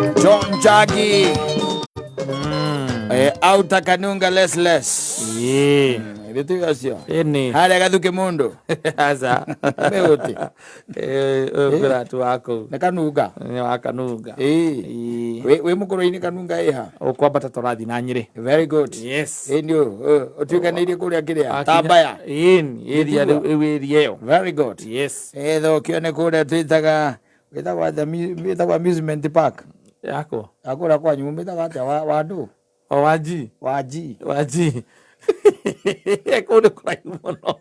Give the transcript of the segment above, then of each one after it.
John Jagi auta kanunga less less. Ĩĩ. Ithuĩ tũi acio Ĩni. harĩa gathuke mũndũ Aca. Mĩgũti. Ũyũ kwĩra wa kũu. Nĩ kanunga. Nĩ wa kanunga. Ĩĩ. Ĩĩ. Wĩ mũkũrũ-inĩ kanunga ĩha. Ũkwambata tũrathiĩ na Nyĩrĩ. Very good. Yes. Ĩĩ nĩ ũtuĩkanĩirie kũrĩa kĩrĩa Tambaya. Ĩni. Area rĩu ĩu area ĩyo. Very good. Yes. Ĩtha ũkĩone kũrĩa twĩtaga wĩtagwo atĩa wĩtagwo amusement park. Yakwa. Akũrĩa kwanyu mũmĩtaga atĩa wa ndũ? O wa G. Wa G. Wa G. Kũu nĩ kũraihu mũno.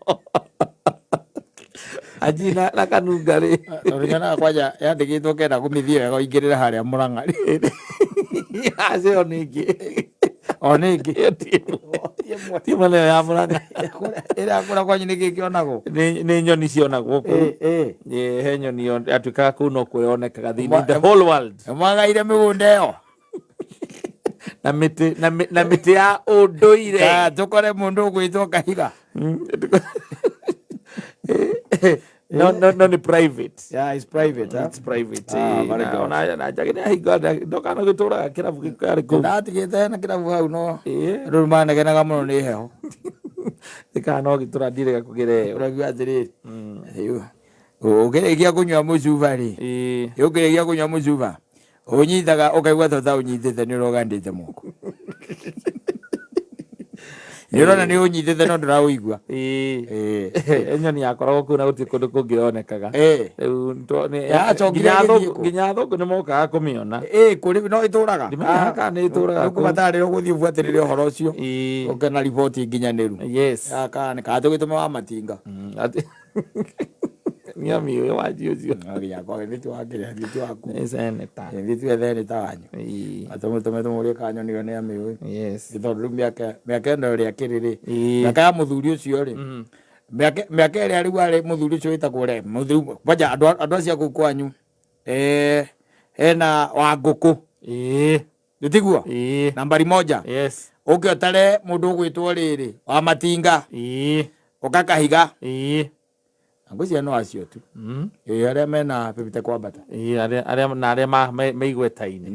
Aji na kanunga rĩ. Tondũ nyonaga kwanja yandĩkĩtwo kenda kũmĩthiĩ wega ũingĩrĩre harĩa Mũrang'a rĩ. Aca ĩyo nĩ ĩngĩ. O nĩ ĩngĩ. Ĩyo ti ĩmwe. Ti ĩmwe nayo ya Mũrang'a. Ĩrĩa kũrĩa kwanyu nĩ kĩĩ kĩonagwo? Nĩ nyoni cionagwo kũu. Ĩ, ĩ. Ĩ, he nyoni yatuĩkaga kũu no kuo yonekaga thĩinĩ the whole world. Mwagaire mĩgũnda ĩyo. Na mĩtĩ na mĩtĩ ya ũndũire. Ka tũkore mũndũ ũgwĩtwo Kahiga. No nĩ private. Yeah, it's private, huh? It's private. Ah, eh, very na good. ona na njagĩ nĩ ahinga ndokana gĩtũraga kĩrabu gĩkarĩ kũu. Ndatigĩte hena kĩrabu hau no Ĩĩ. rĩu manegenaga mũno nĩ heho. Kana no gĩtũra ndirega kũgĩra ĩyo. Ũraigua atĩrĩrĩ, rĩu ũkĩrĩkia kũnyua mũcuba rĩ, Ĩĩ. ũkĩrĩkia kũnyua mũcuba ũnyitaga ũkaigua ta ũtaũnyitĩte nĩ ũrogandĩte moko. Nĩ ũrona nĩ ũnyitĩte no ndũraũigua. Ĩĩ. Ĩĩ. Nyoni yakoragwo kũu na gũtirĩ kũndũ kũngĩ yonekaga. Ĩĩ. Rĩu Yacokire nginya ĩgĩthiĩ athũngũ kũ? nginya athũngũ nĩ mokaga kũmĩona. Ĩĩ kũrĩ no ĩtũraga. Ndimenyaga kana nĩ ĩtũraga kũu. Nĩkũmatarĩra ũgũthiĩ ũbuatĩrĩre ũhoro ũcio. Ĩĩ. Ũke na riboti nginyanĩru. Yes. Ya kana kana tũgĩtũme wa matinga. Nĩamiũĩ wanji ũcio. No nginya kwage nĩ tiwakĩrĩa nĩ tiwaku. Nĩ seneta. Nĩ tiwethenĩ ta wanyu. Ĩĩ. Atũmũtũme tũmũrie kanyoni yo nĩ amĩũĩ. Yes. Nĩ tondũ rĩu mĩaka ĩno ĩrĩa akĩrĩ rĩ, Ĩĩ. mĩaka ya mũthuri ũcio rĩ, mĩaka ĩrĩa rĩu arĩ mũthuri ũcio wĩtagwo re, mũthuri kwanja andũ acio a kũu kwanyu, hena Wangũkũ. Ĩĩ. Nĩ tiguo? Ĩĩ. Nambari moja. Yes. Ũke ũtare mũndũ ũgwĩtwo rĩrĩ, wa Matinga. Ĩĩ. Ũka Kahiga. Ĩĩ. Na ngwĩciria no acio tu. Ĩĩ, arĩa mena 50 kwambata. Ĩĩ, arĩa na arĩa me igweta-inĩ.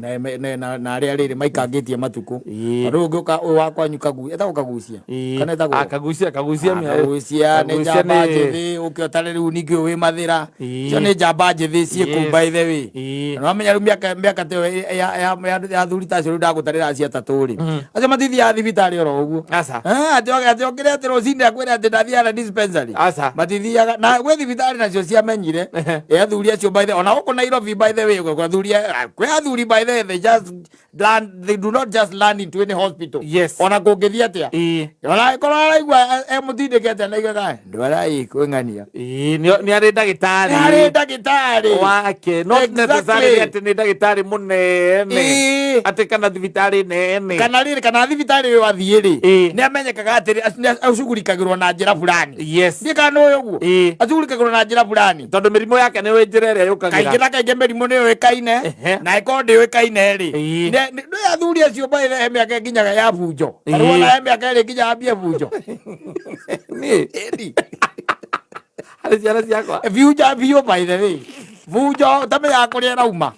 Na arĩa rĩrĩ maikangĩtie matukũ. Ĩĩ. Tondũ ũngĩũka ũyũ wa kwanyu etagwo Kagucia? Ĩĩ. Kana etagwo? Ah, Kagucia, Kagucia Ah, Kagucia Kagucia nĩ nĩ njamba njĩthĩ, ũke ũtare rĩu ningĩ ũyũ wĩ Mathĩra. Ĩĩ. Icio nĩ njamba njĩthĩ ciĩ kũu Yes. by the way. Ĩĩ. Na wamenya rĩu mĩaka ta ĩyo ya athuri ta acio rĩu ndagũtarĩra acio atatũ rĩ. Acio matithiaga thibitarĩ oro ũguo. Aca. Ah, atĩ okĩre atĩ rũcinĩ akwĩre atĩ ndathiaga na dispensary. Aca. Matithiaga na gwĩ thibitarĩ nacio ciamenyire. Ĩ athuri acio by the ona gũkũ Nairobi by the way gwĩ athuri kwĩ athuri by the way they just land, they do not just land into any hospital. Yes. Ona kũngĩthiĩ atĩa. Ĩĩ. Ona ĩkorwo araigua emũtindĩke atĩa na igega ndwara ĩ kwĩng'ania. Ĩĩ, nĩ arĩ ndagĩtarĩ. Nĩ arĩ ndagĩtarĩ. Wake. Not Exactly. necessarily atĩ nĩ ndagĩtarĩ mũnene. Ĩĩ. Atĩ kana thibitarĩ nene. Kana rĩrĩ kana thibitarĩ ũyũ athiĩ rĩ Ĩĩ. nĩ amenyekaga atĩ nĩ acugurikagĩrwo na njĩra fulani. Yes. Ndiĩ kana nĩ ũĩ ũguo. Ĩĩ. Acugurikagĩrwo na njĩra fulani. Tondũ mĩrimũ yake nĩ njĩra ĩrĩa yũkagĩra. Kaingĩ na kaingĩ mĩrimũ nĩ yũĩkaine Ehe. na ĩkorwo ndĩũĩkaine rĩ. Ĩĩ. Nĩ athuri acio by the way, he mĩaka ĩkinyaga ya bunjo. Ĩĩ. Tarĩu ona he mĩaka ĩrĩ ĩkinyaga ambie bunjo. Niĩ. Ĩni. Harĩ ciana ciakwa. Bunjo biũ by the way. Bunjo ũtamenyaga kũrĩa ĩrauma.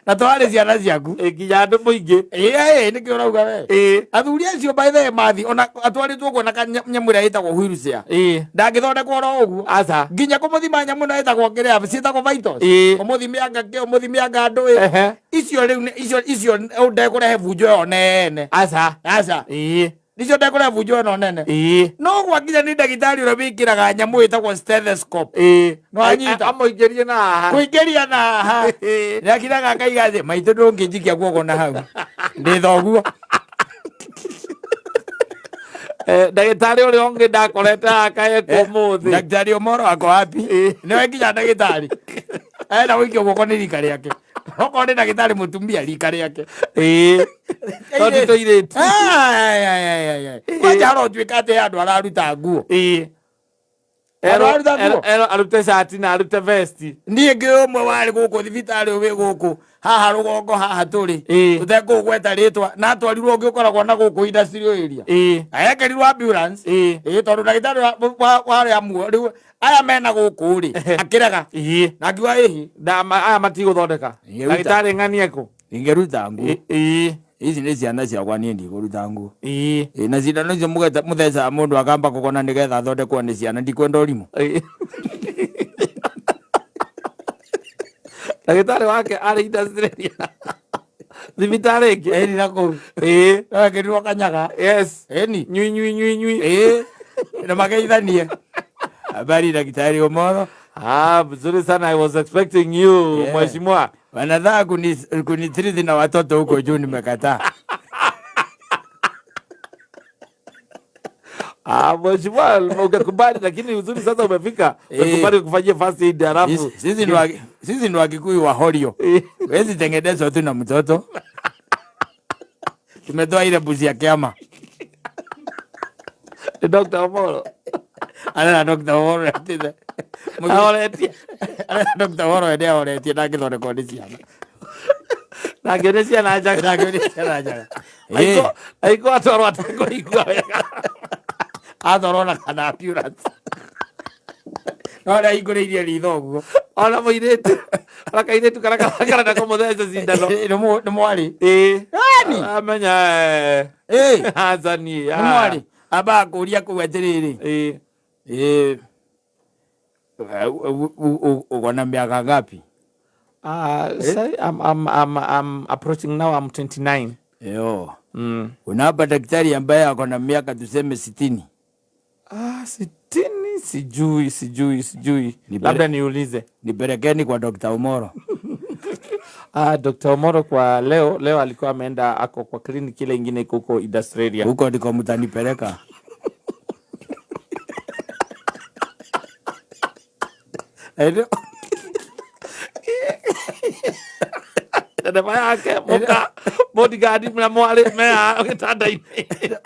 Na to harĩ ciana ciaku. Ĩ, nginya andũ mũingĩ. Ĩĩ ĩĩ nĩkĩo ũrauga we. Ĩĩ. Athuri acio by the way mathi ona atwarĩtwo ũguo na kanyamũ ĩrĩa ĩtagwo wheelchair. Ĩĩ. Ndangĩthondekwo oro ũguo. Aca. Nginya kũmũthima nyamũ ĩno ĩtagwo kĩrĩa ciĩtagwo vitals. Ĩĩ. Ũmũthime anga kĩ ũmũthime anga ndũĩ. Ehe. Icio rĩu icio ndekũrehe bunjo ĩyo nene. Aca. Aca. Ĩĩ. Nicio ndekũrehe bunjo ĩno nene. Ĩĩ. No gwakinya nĩ ndagĩtarĩ ũrĩa wĩkĩraga nyamũ ĩtagwo stethoscope. Ĩĩ. No anyita. Amũingĩrie na haha. Kũingĩria na haha. Ĩĩ. Nĩakiraga akaiga atĩ maitũ ndũngĩnjikia guoko na hau. Ndĩ thoguo. Ndagĩtarĩ ũrĩa ũngĩ ndakorete haha kaekwo ũmũthĩ. Daktari Omoro ako wapi? Nĩwe nginya ndagĩtarĩ. Ena gũikio guoko nĩ rika rĩake. Okorwo nĩ ndagĩtarĩ mũtumia rika rĩake. Ĩĩ. To ti tũirĩtu. Ai, ai, ai, ai, ai. Kwanja arotuĩka atĩ andũ araruta nguo. Ĩĩ. Andũ araruta nguo. Erwo arute cati na arute vesti. Niĩ ngĩ ũmwe warĩ gũkũ thibitarĩ ũyũ wĩ gũkũ haha rũgongo haha tũrĩ. Ĩĩ. Tũtekũgweta rĩtwa na atwarirwo ũngĩ ũkoragwo na gũkũ industrial area. Ĩĩ. Arekerirwo ambulance. Ĩĩ. Ĩĩ tondũ ndagĩtarĩ wa arĩa muo rĩu Aya mena gũkũ rĩ, akĩrega. Na akiuga ĩhi. Aya matigũthondeka. Ingĩruta. Ndagĩtarĩ ng'ani ekũ? Ingĩruta nguo. Ici nĩ ciana ciakwa, niĩ ndigũruta nguo. Ĩ, na cindano icio mũthecaga mũndũ akamba kũgona nĩgetha athondekwo nĩ ciana, ndikwenda ũrimũ. Ndagĩtarĩ wake arĩ industrial thibitarĩ ĩngĩ. Ĩni na kũu. Ekĩrirwo kanyaga. Ĩni. Nyui nyui nyui nyui. Ĩ, na mageithanie. Habari, Daktari Omoro. Ah, mzuri sana. I was expecting you, mheshimiwa. Wanataka kunitreat na watoto huko juu, nimekataa. Ah, mheshimiwa, ungekubali lakini uzuri sasa umefika. Umekubali kufanyia first aid halafu. Sisi ni Wakikuyu wa Horio. Wezi tengenezwa tu na mtoto. Tumetoa ile buzi ya kiama. Ni Dr. Omoro. Arera Dr. Omoro atithe. Ahoretie. Arera Dr. Omoro ende ahoretie na ngĩthondekwo nĩ ciana. Na ngĩone ciana njaga. Na ngĩone ciana njaga. Aiko atwarwo atekũigua wega. Atwarwo na kana ambulance. No arĩa ahingũrĩirie ritho ũguo. Ona mũirĩtu. Ona kairĩtu karĩa karenda kũmũtheca cindano. Nĩ mwarĩ. Ĩĩ. Nani? Amenya. Aca niĩ. Nĩ mwarĩ. Ambaga kũria kũu atĩrĩrĩ. Ĩĩ. Uko na miaka ngapi? Sorry, I'm approaching now, I'm 29. Yo. Una hapa daktari ambaye ako na miaka tuseme 60. Ah, 60 sijui, sijui, sijui. Labda niulize. Nipelekeni kwa Dr. Omoro. Ah, Dr. Omoro kwa leo alikuwa ameenda, ako kwa clinic ile ingine iko huko Industrial. Huko ndiko mtanipeleka. Ero. Ndereba yake muka bodyguard na mwari mea gĩtanda-inĩ.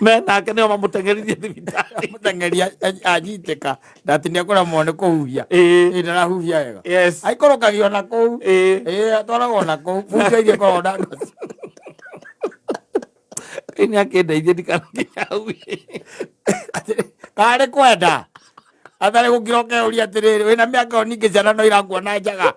Me nake nĩo mamũteng'eririe thibitarĩ. Mũteng'eri anyitĩka ndati nĩekũremwo nĩ kũhuhia. Ĩ, ndarahuhia wega. Aikũrũkagio na kũu. Ĩ, atwaragwo na kũu. Bunjo iria ikoragwo na ngozi. Ĩ, nĩakĩndeithie ndikanakinya hau. Karĩ kwenda. Atarĩ gũkira ũkeuria atĩrĩrĩ, wĩna mĩaka ĩyo ningĩ ciana no irakuona njaga.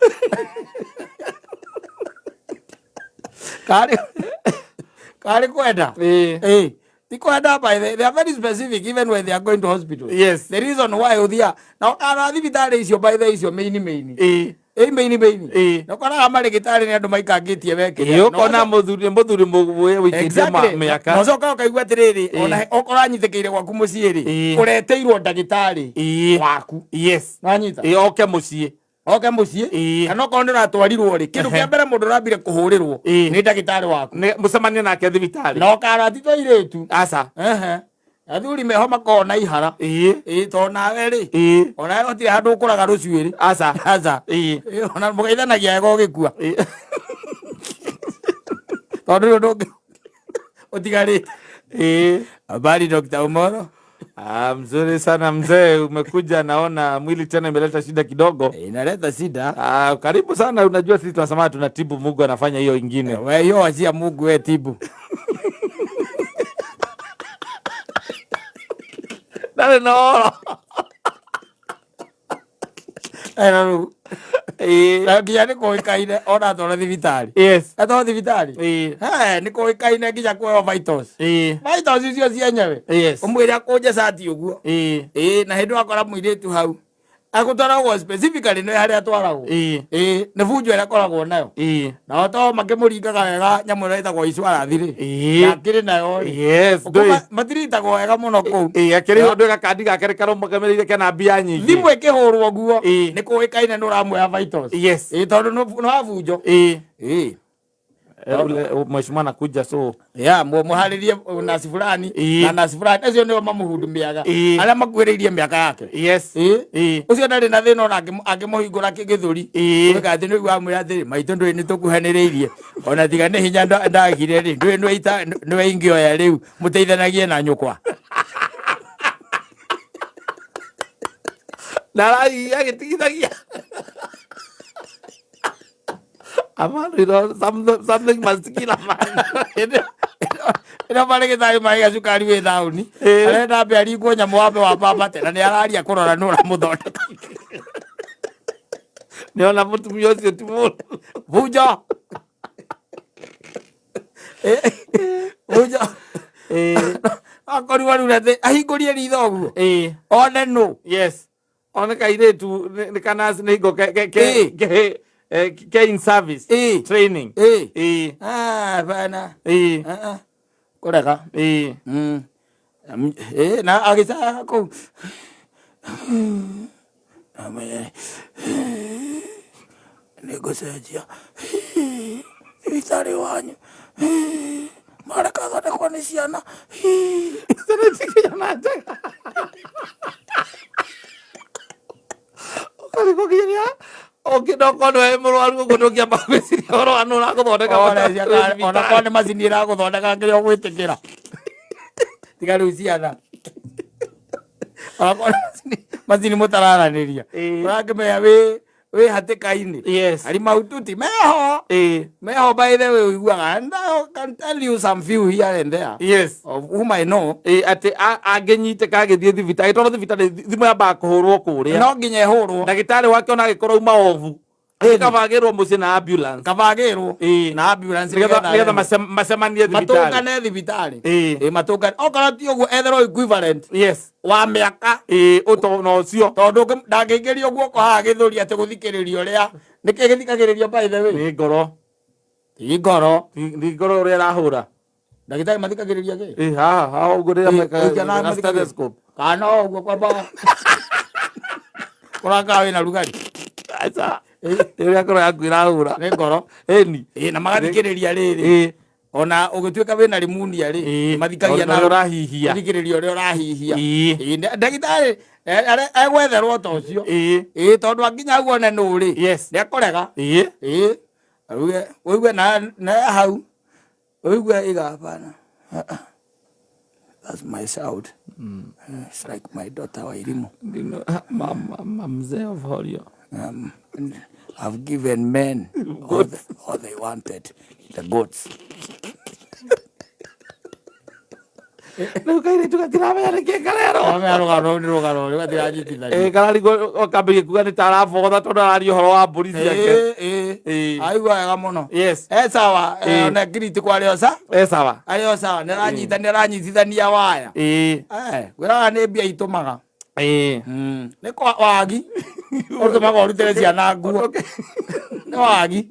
Karĩ kwenda. Ĩ. Ti kwenda, by the, they are very specific even when they are going to hospital. The reason why uthia na ũkara thibitarĩ icio by the icio maini maini. Ĩ, maini maini. Na ũkoraga marĩgĩtarĩ nĩ andũ maikangĩtie wekĩra. Ĩ, ũkona mũthuri wĩikĩtie mĩaka. Na ũcoka ũkaigua atĩrĩrĩ, ona okorwo anyitĩkĩire gwaku mũciĩ rĩ, ũretĩirwo ndagĩtarĩ waku. Nĩwanyita? Ĩ, oke mũciĩ. Oke mũciĩ. Kana okorwo nĩ ũratwarirwo rĩ, kĩndũ kĩa mbere mũndũ ũrambire kũhũrĩrwo nĩ ndagĩtarĩ waku. Nĩ mũcemanie nake thibitarĩ. Na ũkara ti tũirĩtu. Aca. Athuri meho makoragwo na ihara. Ĩ, tondũ nawe rĩ, onawe gũtirĩ handũ ũkũraga rũcuĩrĩ. Aca. Aca. Ĩ, ona mũgeithanagia wega ũgĩkua. Tondũ rĩu ũndũ ũngĩ ũtigarĩte. Habari, Dr. Omoro. Ah, mzuri sana mzee, umekuja naona mwili tena imeleta shida kidogo. Inaleta shida. Ah, karibu sana. Unajua sisi tunasema tunatibu, Mungu anafanya hiyo ingine. Wewe hiyo wachia Mungu, wewe tibu. Nare no. Rĩu. Na nginya nĩ kũĩkaine ona atwarwo thibitarĩ. Atwarwo thibitarĩ. He, nĩ kũĩkaine nginya kuoywo vitals. Vitals icio cienyewe. Ũmwĩre akũnje cati ũguo. Ĩ, na hĩndĩ wakora mũirĩtu hau. Agũtwaragwo specifically nĩ harĩa atwaragwo. Ĩ, nĩ bunjo ĩrĩa akoragwo nayo. Na to makĩmũringaga wega nyamũ ĩrĩa ĩtagwo insurance rĩ. Akĩrĩ nayo rĩ. Matiritagwo wega mũno kũu. Akĩrĩ ũndũ gakandi gake karũmũgamĩrĩire kena mbia nyingĩ. Thimũ ĩkĩhũrwo guo, nĩ kũĩkaine nĩ ũramuoya vitals. Ĩ, tondũ nĩ wa bunjo. Ĩ. Ule mheshimiwa anakuja so. Ya, muharĩrie nasi fulani na nasi fulani acio nĩo mamũhudumiaga. Arĩa makuhĩrĩirie mĩaka yake. Ũcio ndarĩ na thĩna ona angĩmũhingũra gĩthũri. Ũgeka atĩ nĩguo amwĩra atĩrĩ, maitũ ndũĩ nĩtũkuhanĩrĩirie. Ona tiga nĩ hinya ndagire rĩ, ndũĩ nĩwe ingĩoya rĩu mũteithanagie na nyũkwa. Na aragia agĩtigithagia. A man, you know, something must kill a man. Ĩno marĩgĩtarĩ marĩga cukari wĩ thaũni. Ĩĩ. Arenda ambe aringwo nyamũ wambe wambambate na nĩ araria kũrora nũ ũramũthondeka. Nĩona mũtumia ũcio ti mũndũ. Bunjo. Bunjo. Akorirwo rĩu atĩ ahingũrie ritho ũguo. Ĩĩ. One nũ. Yes. One kairĩtu nĩ kanasi nĩ hingo ke ke ke Ĩĩ. ke ke in service. Ĩĩ. Training. Ĩĩ. Ĩĩ. Ah, bana. Ĩĩ. Ah, ah. Kũrega. Ĩĩ. Ĩĩ, na agĩcayaga kũu. Nĩ ngũcenjia thibitarĩ wanyu mareka thondekwo nĩ ciana. Ciana cikinya njega. Ũkarigwo nginya nĩa ũngĩenda okorwo nĩwe mũrwaru ũguo ndũngĩamba gwĩciria ũhoro wa nũ ũragũthondeka Ona korwo nĩ macini ĩragũthondeka kĩrĩa ũgwĩtĩkĩra. Tiga rĩu ciana. Ona korwo nĩ macini mũtararanĩria. Ĩĩ. Ũrakĩmenya wĩ hatĩka-inĩ. Yes. Ari maututi meho. Ĩĩ. Meho by the way ũiguaga. And I can tell you some few here and there. Yes. Of whom I know. Ĩĩ atĩ angĩnyitĩka agĩthiĩ thibitarĩ tondũ thibitarĩ thimũ yambaga kũhũrwo kũrĩa. No nginya ĩhũrwo. Ndagĩtarĩ wake ona angĩkorwo auma obu. Ĩni. Kabagĩrwo mũciĩ na ambulance. Kabagĩrwo. Ĩĩ. Na ambulance Nĩgetha nĩgetha nĩgetha macemanie thibitarĩ. matũngane thibitarĩ. Ĩĩ. Ĩĩ matũngane. Okorwo ti ũguo etherwo equivalent Yes. wa mĩaka. Ĩĩ ũto na ũcio. Tondũ ndangĩingĩrio guoko haha gĩthũri atĩ gũthikĩrĩria ũrĩa nĩkĩ gĩthikagĩrĩrio by the way. Nĩ ngoro. Ti ngoro. Nĩ ngoro ũrĩa ĩrahũra. Ndagĩtarĩ mathikagĩrĩria kĩ? Ĩĩ haha haha ũguo rĩrĩa Ĩĩ, mekaga ũikia na na mathikagĩrĩria. stethoscope. Kana no ũguo kwamba kũranga wĩna rugarĩ. Aca. Nĩ ũrĩa ngoro yaku ĩrahũra. Nĩ ngoro. Ĩni. Ĩĩ na magathikĩrĩria rĩrĩ. Ĩĩ. Ona ũgĩtuĩka wĩna rimunia rĩ, Ĩĩ. mathikagia Na ũrĩa ũrahihia. Gũthikĩrĩria ũrĩa ũrahihia. Ĩĩ. Ĩĩ, ndagĩtarĩ egwetherwo ta ũcio. Ĩĩ. Ĩĩ tondũ akinya hau one nũ rĩ. Yes. Nĩ ekũrega. Ĩĩ. Ĩĩ. Auge ũigue na hau ũigue iga hapana. That's my child. It's like my daughter Wairimu. Mzee of Horio. I've given men all they wanted, the goats. Rĩu kairĩtu gatiramenya nĩkĩ karerwo. Kamenya rũgano nĩ rũgano rũu gatiranyitithania. Ĩĩ kararigwo kambĩrĩria kuga nĩ ta arabogotha tondũ araria ũhoro wa mbũri ciake. Ĩĩ, Ĩĩ. ĩĩ. Aigua wega mũno. Yes. E sawa, Ĩĩ. ona ngiriti kwa arĩ o sa. E sawa. Arĩ o sawa, nĩ aranyita nĩ aranyitithania waya. Ĩĩ. Ngwĩraga nĩ mbia itũmaga. Ĩĩ. Nĩ kwa wagi. Ũtũmaga ũrutĩre ciana nguo. Nĩ wagi.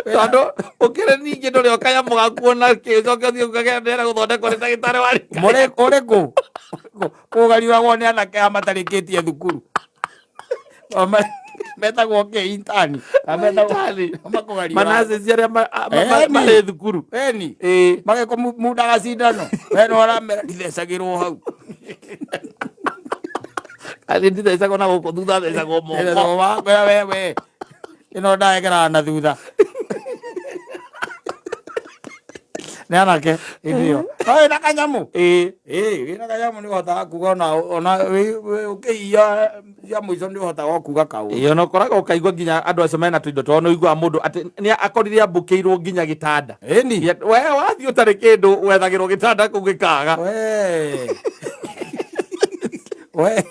Tondũ ũkĩrĩ ningĩ ndũrĩ ũkanyamũ gakuo na kĩ ũcoke ũthiĩ ũkagendera gũthondekwo nĩ ndagĩtarĩ wa rika. Mũrĩ ũrĩkũ? Kũgariũragwo nĩ anake aya matarĩkĩtie thukuru. Metagwo kĩ intern? Intern. Makũgariũra. Manaces arĩa Ĩni. marĩ thukuru. Ĩni. Ĩĩ. Magĩkũmundaga cindano. We nĩ ũramera ndithecagĩrwo hau. Arĩ ndithecagwo na gũkũ thutha thecagwo moko. Ĩrethagwo wakwĩra we we. Ĩno ndagekeraga na thutha. Nĩ anake hĩndĩ ĩyo. No wĩna kanyamũ. Ĩĩ. Ĩĩ wĩna kanyamũ nĩ ũhotaga kuga ona ũkĩhiia cia mũico nĩ ũhotaga kuga kaũndũ. Ĩĩ ona ũkoraga ũkaigua nginya andũ acio mena tũindo twao nĩ ũiguaga mũndũ atĩ nĩ akorire ambũkĩirwo nginya gĩtanda. Ĩni. We wathiĩ ũtarĩ kĩndũ wethagĩrwo gĩtanda kũu gĩkaga. We. We.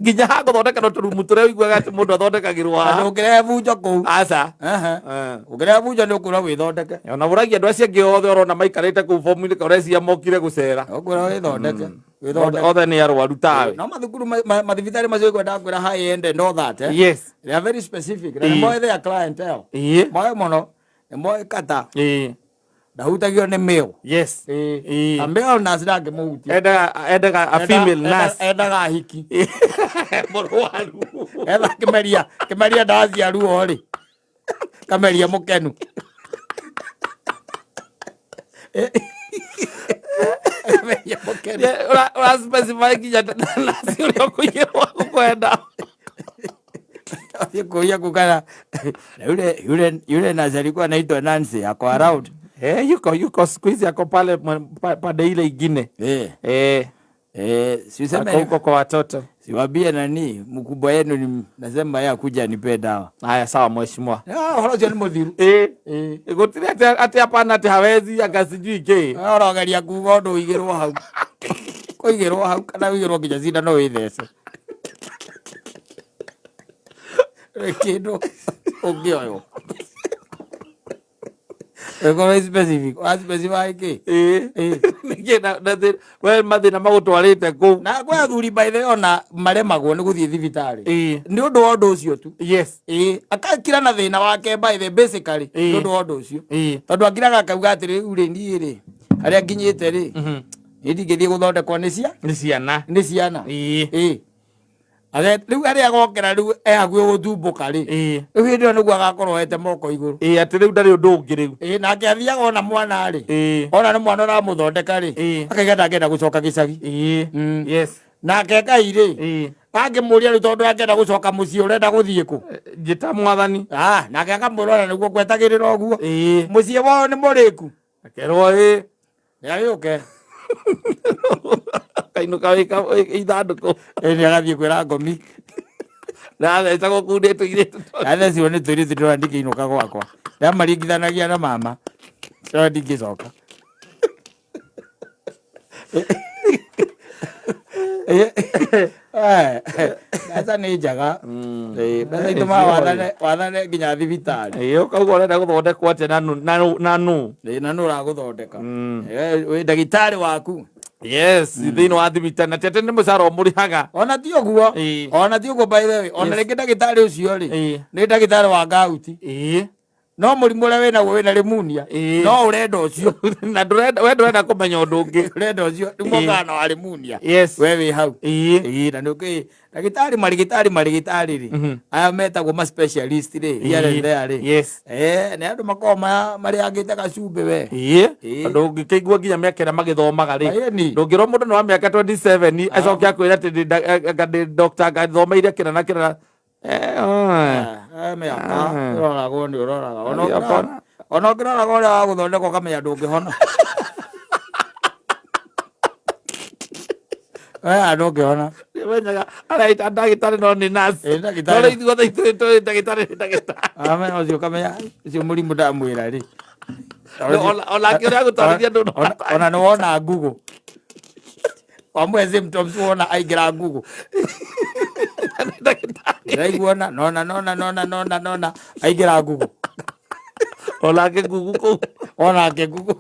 Nginya ha gũthondekerwo tũrumu tũrĩa ũiguaga atĩ mũndũ athondekagĩrwo Na haha. ndũngĩrehe bunjo kũu. Aca. Ehe. Ũngĩrehe bunjo nĩ ũkwĩrwo wĩthondeke. Ona ũragia andũ acio angĩ othe ũrona maikarĩte kũu bomu-inĩ ũreciria mokire gũcera. Ũkwĩrwo wĩthondeke. Wĩthondeke. Othe nĩ arwaru tawe. No mathukuru mathibitarĩ macio ngwendaga kwĩra high end and all that. Yes. They are very specific. Na nĩ Ĩĩ. moĩ their clientele. Ĩĩ. Moĩ mũno. Nĩ moĩ kata. Ĩĩ. Ndahutagio nĩ male. Yes. Ĩĩ. A male nurse ndangĩmũhutia. Endaga a female nurse. Endaga hiki. Mũrwaru. Etha kĩmeria kĩmeria ndawa ruo rĩ. Kameria mũkenu. Kameria mũkenu. Ura specify nginya nurse ũrĩa ũkũigĩrwo ũkwenda. Athiĩ kũria kũu kana yule nurse alikuwa anaitwa Nancy ako around. Eh, yuko siku hizi ako pale pande ile ingine. Eh. Eh. Si useme Ako huko kwa watoto. Siwambie nani mkubwa yenu ni nasema yeye akuja anipe dawa. Haya, sawa mheshimiwa. Ah, ũhoro ũcio nĩ mũthiru. Gũtirĩ atĩ atĩ hapana atĩ hawezi anga sijui kĩ. Ũrogeria kuga ũndũ ũigĩrwo hau. Kũigĩrwo hau kana ũigĩrwo nginya cindano wĩthece. Wĩ kĩndũ ũngĩoywo. Ĩkorwo specific. Wa specify kĩ? Nĩkĩ na we mathĩna magũtwarĩte kũu? Na kwĩ athuri by the way ona maremagwo nĩ gũthiĩ thibitarĩ. Nĩ ũndũ wa ũndũ ũcio tu. Akakira na thĩna wake by the basically nĩ ũndũ wa ũndũ ũcio. Tondũ akiraga akauga atĩ rĩu rĩ niĩ rĩ harĩa nginyĩte rĩ niĩ ndingĩthiĩ gũthondekwo nĩ cia Nĩ ciana. Nĩ ciana. Rĩu harĩa agokera rĩu e hakuhĩ gũtumbũka rĩ, rĩu hĩndĩ ĩyo nĩguo agakorwo ete moko igũrũ. Atĩ rĩu ndarĩ ũndũ ũngĩ rĩu. Nake athiaga ona mwana rĩ, ona nĩ mwana ũramũthondeka rĩ, akaiga ndangĩenda gũcoka gĩcagi. Nake Ngai rĩ, angĩmũria rĩu tondũ angĩenda gũcoka mũciĩ ũrenda gũthiĩ kũ? Njĩta mwathani. Ah, nake akamwĩra ona nĩguo ngwetagĩrĩra ũguo. Mũciĩ wao nĩ mũrĩku. Akerwo ĩ. Nĩ agĩũke. Kainũka wĩ ithandũkũ. Nĩ agathiĩ kwĩra ngomi. Ndathecagwo kũu nĩ tũirĩtu. Ndathecirwo nĩ tũirĩtu ndĩrona ndingĩinũka gwakwa. Ndamaringithanagia na mama. Ndĩrona ndingĩcoka. Mbeca nĩ njega. Mbeca itũmaga wathane nginya thibitarĩ. Ũkauga ũrenda gũthondekwo atĩa na nũ? Na nũ ũragũthondeka? Wĩ ndagĩtarĩ waku. Yes, thĩinĩ wa thibitarĩ na ti atĩ nĩ mũcara ũmũrĩhaga. Ona ti ũguo. Ona ti ũguo by the way. Ona rĩngĩ ndagĩtarĩ ũcio rĩ, nĩ ndagĩtarĩ wa ngauti. No mũrimũ ũrĩa wĩnaguo wĩna pneumonia. No ũrenda ũcio. Na ndũrenda, we ndũrenda kũmenya ũndũ ũngĩ. Ũrenda ũcio. Rĩu mokaga na wa pneumonia. We wĩ hau. Na nĩ ũkĩ ndagĩtarĩ marĩgĩtarĩ marĩgĩtarĩ rĩ. Aya metagwo ma specialist rĩ. Here and there rĩ. Nĩ andũ makoragwo marĩangĩte gacumbĩ we. Tondũ ũngĩkĩigua nginya mĩaka ĩrĩa magĩthomaga rĩ. Ĩni. Ndũngĩrwo mũndũ nĩ wa mĩaka 27 acoke akwĩre atĩ ndĩ doctor ngathomeire kĩna na kĩna. Mĩaka ũroragwo nĩ ũroraga. Ona ũngĩroraga ũrĩa wa gũthondeka ũkamenya ndũngĩhona. Ndũngĩhona. Menyaga araita ndagĩtarĩ no nĩ nurse. Ndagĩtarĩ. No rĩu ithuothe ithuĩ tũĩ ndagĩtarĩ nĩ ndagĩtarĩ. Amenya ũcio ũkamenya ũcio mũrimũ ndamwĩra rĩ. Ona kĩrĩa agũtwarithia ndũ no Ona nĩ wona Google. Wamwe symptoms wona aingĩra Google. Ndĩraiguona nona nona nona nona nona aingĩra Google. Onake Google kũu. Onake Google.